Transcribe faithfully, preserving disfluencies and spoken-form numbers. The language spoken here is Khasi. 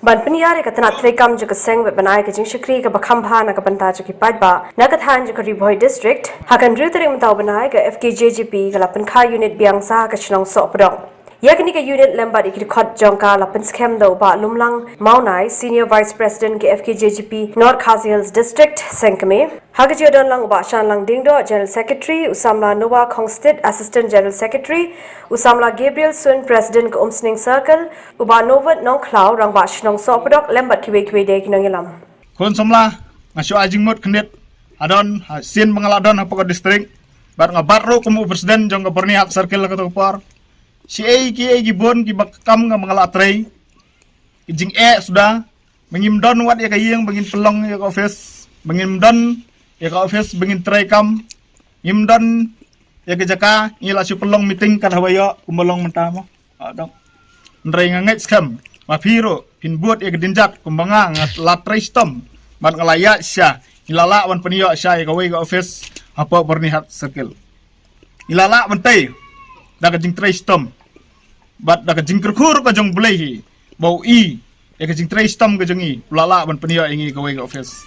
Ban pynïar ïa ka tnat treikam jong ka seng bad ban ai ka jingshakri kaba kham bha na ka bynta jong ki paidbah, na ka thaiñ jong ka Ri Bhoi District, ha ka hynriew tarik mynta u bnai ka F K J G P ka la pynkha unit biang sha ka shnong Sohpdok. Ïa kane ka unit lem bad ïa ki dkhot jong ka la pynskhem da u Bah Lumlang Mawnai, Senior Vice President ka F K J G P North Khasi Hills District, Sengkmie. Ha ka jingdon lang u Bah Shanlang Diengdoh, General Secretary, u samla Noah Khongstit, Assistant General Secretary, u samla Gabriel Sun, President ka Umsning Circle, u Bah Norbert Nongkhlaw, Rangbah Shnong Sohpdok, lem bad kiwei kiwei de ki nongïalam. Khun samla, nga shu ai jingmut khyndiat hadien, ha sien ba nga la don hapoh ka district, bad nga bat ruh kum u president jong ka Byrnihat Circle ha kato ka por. Shi ei ki ei ki bun kiba kam nga ba nga la trei. Ki jingeh suda, ba ngim don wat ïa ka ïing ba ngin pynlong ïa ka office, ba ngim don ïa ka office ba ngin treikam, ngim don ïa ka jaka, ngi la shu pynlong meeting kat haba ïoh kumba long mynta mo. Ah, dong. Hynrei nga ngeit skhem ba phi ruh phin bud ïa ka dynjat kumba nga, nga la trei shitom bad nga la ïaid sha, ngi la lah ban pynïoh sha ïa kawei ka office hapoh Byrnihat Circle. Ngi la lah ban tei da ka jingtrei shitom bad da ka jingkyrkhu ka jong U Blei hi, ba u i ïa ka jingtrei shitom ka jong ngi, u la lah ban pynïoh ïa ngi kawei ka office.